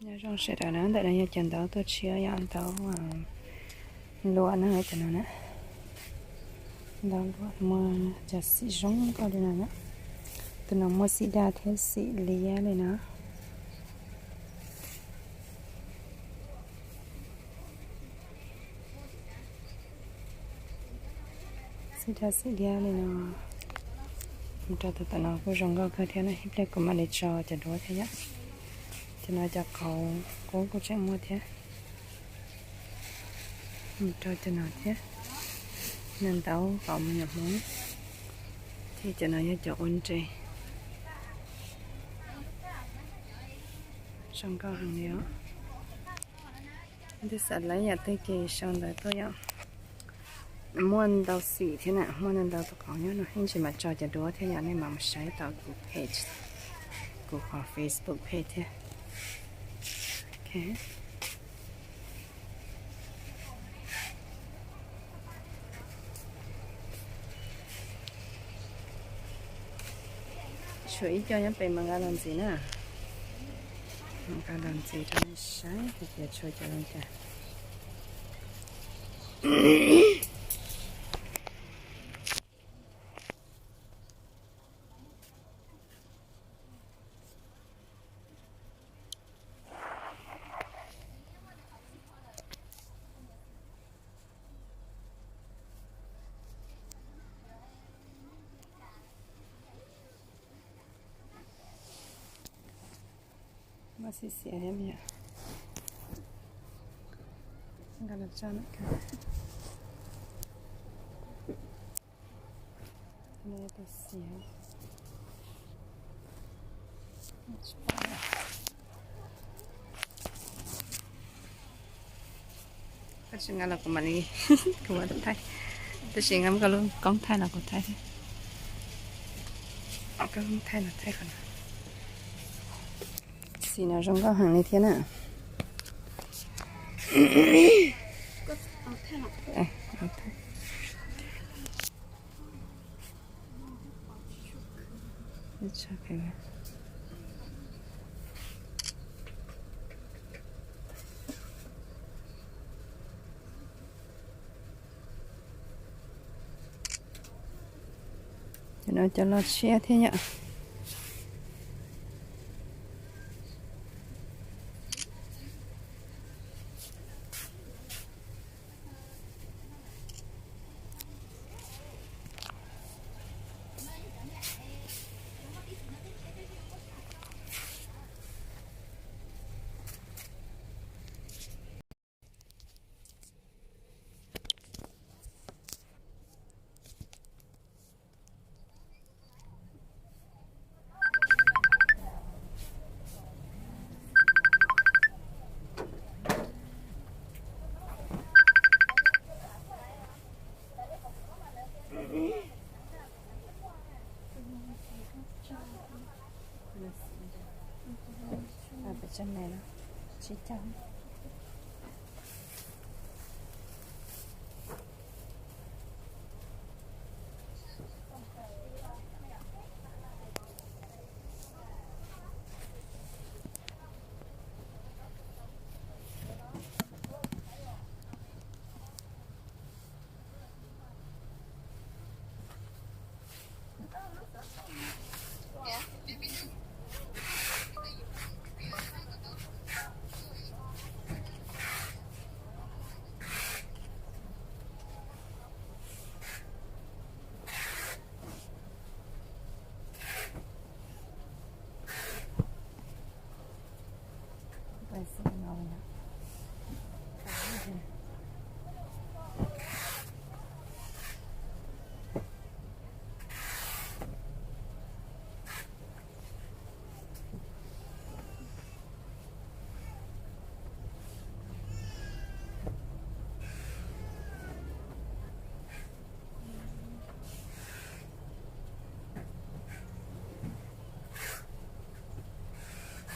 Nyob zoo sawv daws na, ntawm no yog cov ntaub tuaj tshiab yom, ntaub luam na, cov no na. Ntaub luam muaj cov xim zoo nkauj li no na. Tus no muaj xim daj thiab xim liab li no. Xim daj xim liab li no. Mus rau tus tom no kuj zoo nkauj kawg thiab na, ib pliag kuv mam li tso cov duab thiab yom. Cov no cov qauv qub kuj tseem muaj thiab. Mus rau cov no thiab, ntaub qauv me nyuam Hmoob. Thiab cov no yog cov ua nres. Zoo nkauj heev li os. Twb xav laib yam twg ces sau ntawv tuaj yom. Muaj ntau xim thiab na, muaj ntau tus qauv nyob no, ib ntsis mam tso cov duab thiab yom, nej mam mus saib tau kuv page, kuv qhov Facebook page thiab. Tshuav ib co nyob pem mas nqa los ntxiv na. Nqa los ntxiv rau nej saib hais tias tshuav cov zoo cas. Muaj xiav xiav thiab yom. Nqa los tso na. Tus xiav. Koj tsis nqa los kuv mam li, kuv mam thaij. Tab sis nqa koj lub koob thaij los kuv thaij thiab. Koj thaij los thaij qhov no. Xim no zoo nkauj heev li thiab na. Cov no cov los tshiab thiab yom. Peb tsab me no tsib caug.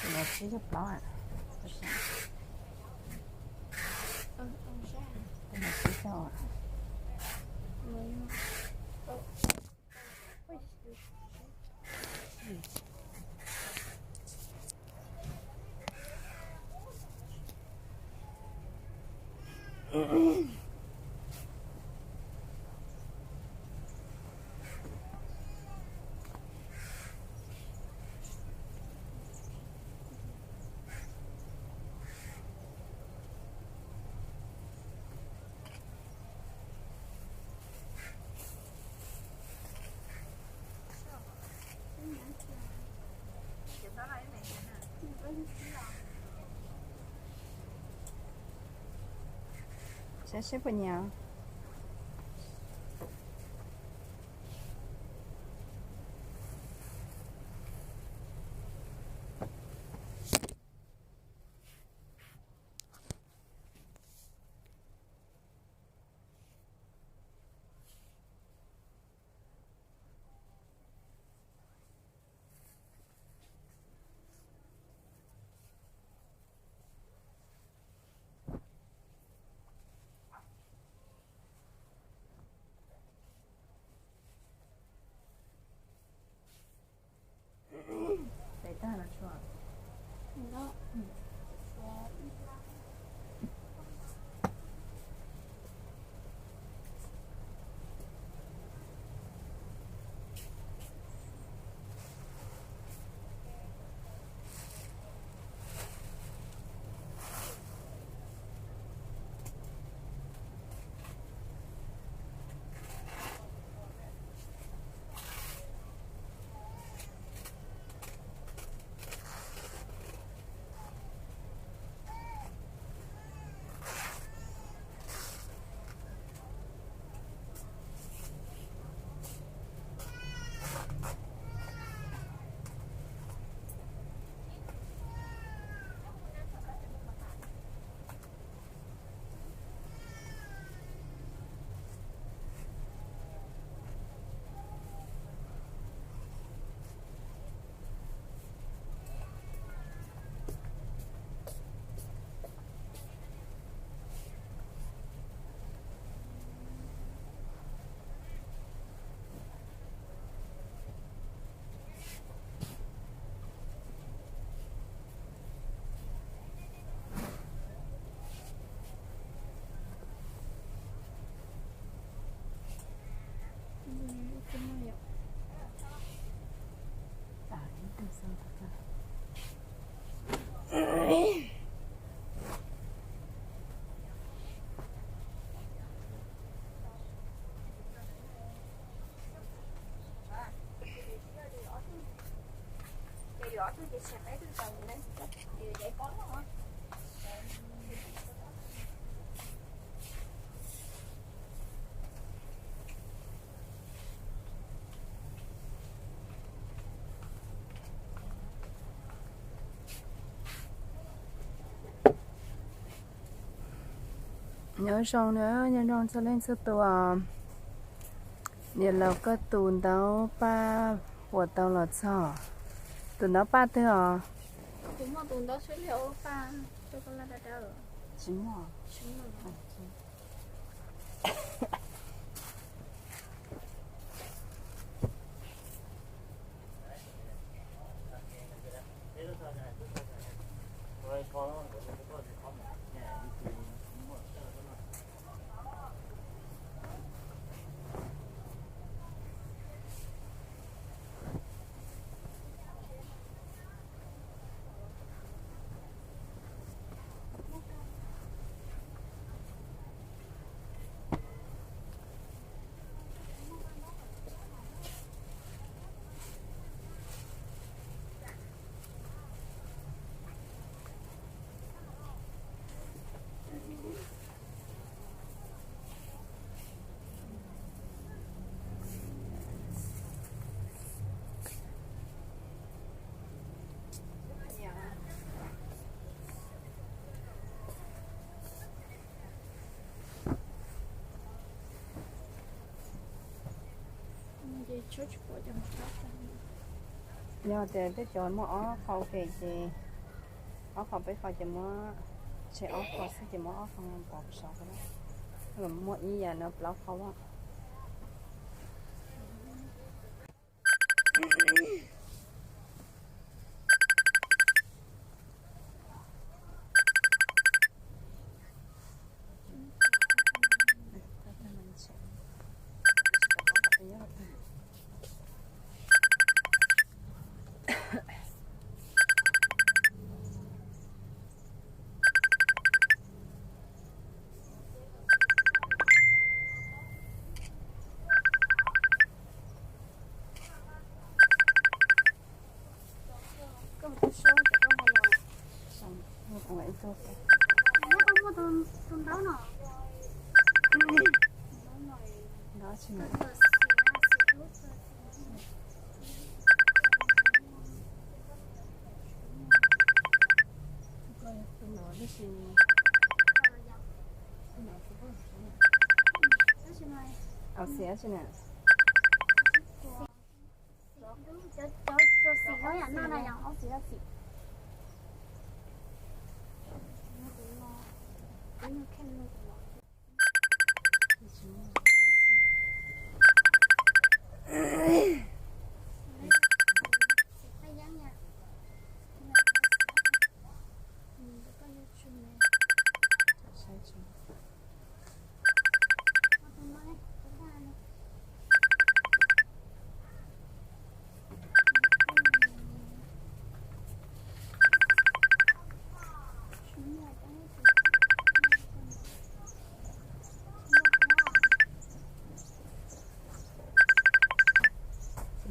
Tus no tsib caug plaub. Tus no tsib caug. Saib seb puas nyiam. Nyob zoo na, nyob zoo txhua leej txhua tus. Niam laus koj tus ntaub paj puas tau los txog? Tus ntaub paj twg os? Tsis muaj. Yog tias tej cov muaj ob qho ua ke ces ob qho peb qho ces muab, tseg ob qho xwb ces muab ob qho pov saud, muaj ib yam no plaub qho. Tus sub ces koj nqa los. Nyob koj muaj tus ntaub no. Ntaub tsis muaj. Tus no tab sis au xim tab sis na. Cov, cov, cov xim no yam no na yom, au xim, au xim.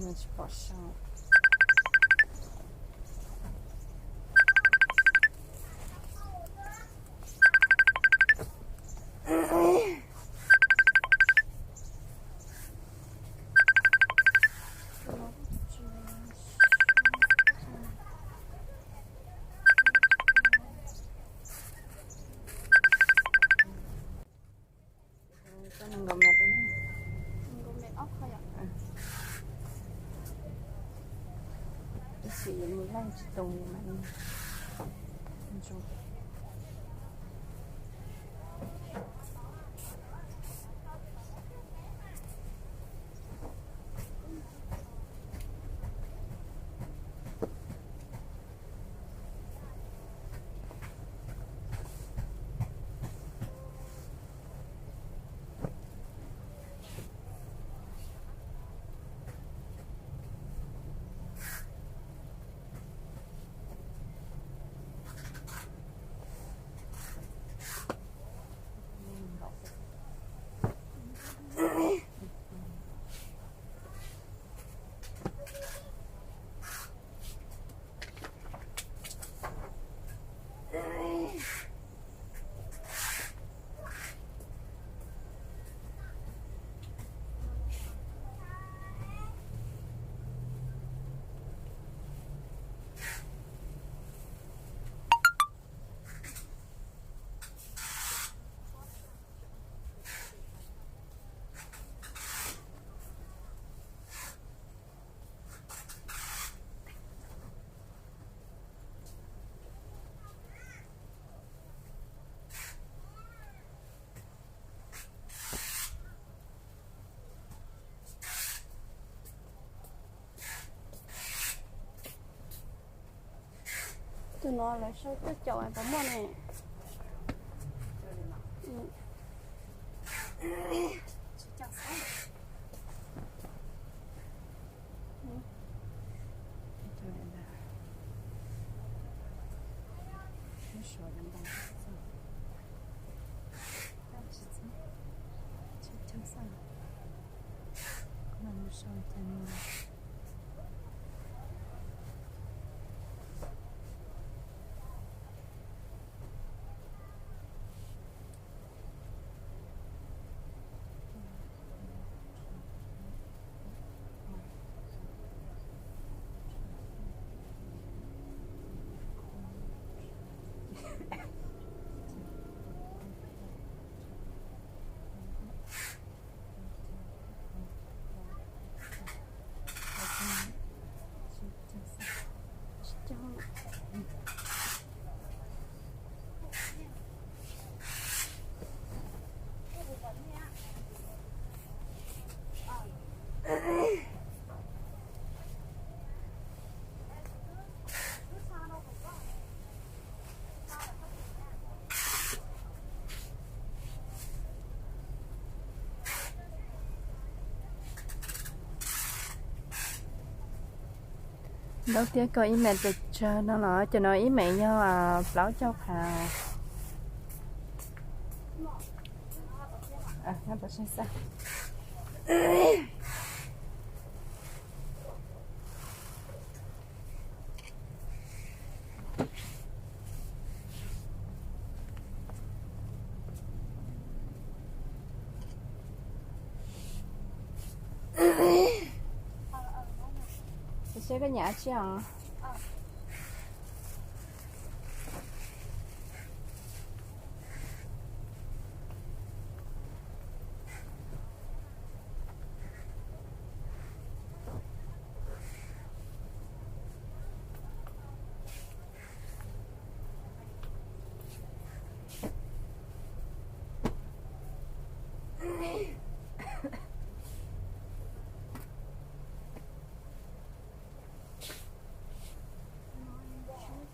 Tsis pom saum. Tau nees nkaum mev rau, nees nkaum mev ob qho yom. Tab sis yus mus laij tsis tus mas ntsu. Tus no lawv sau coj caum puas muaj ne. Ntaub tiab kaum ib mev pes tsawg no los? Cov no ib mev yog plaub caug phav. Koj nyiam tsi os?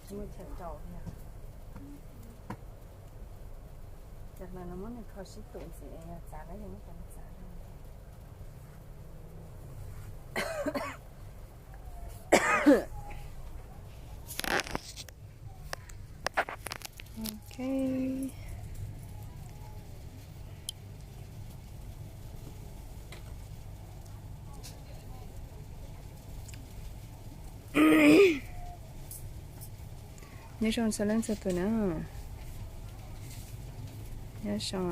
Tsis muaj chaw rau thiab. Cov no muab nws kho sib tus ntxiv, yog txav los yog muab cov txav. Ok. Nyob zoo txhua leej txhua tus na. Nyob zoo,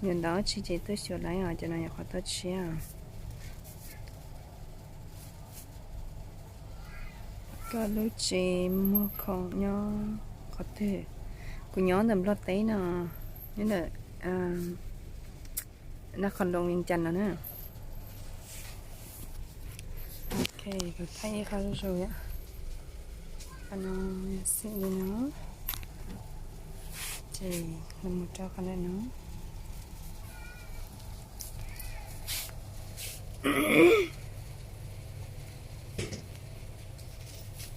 nyiam ntau tsi ces tuaj xyuas lawm os, cov no yog qhov toj tshiab. Koj lub tsev muag khoom nyob qhov twg? Kuv nyob ntawm Nplog teb no, nyob ntawm Naj Qhoos Loos, Vias Cas no na. Ok, kuv thaij ib qho zuj zus yom. Qhov no xim li no, ces los mus rau qhov ntawm no.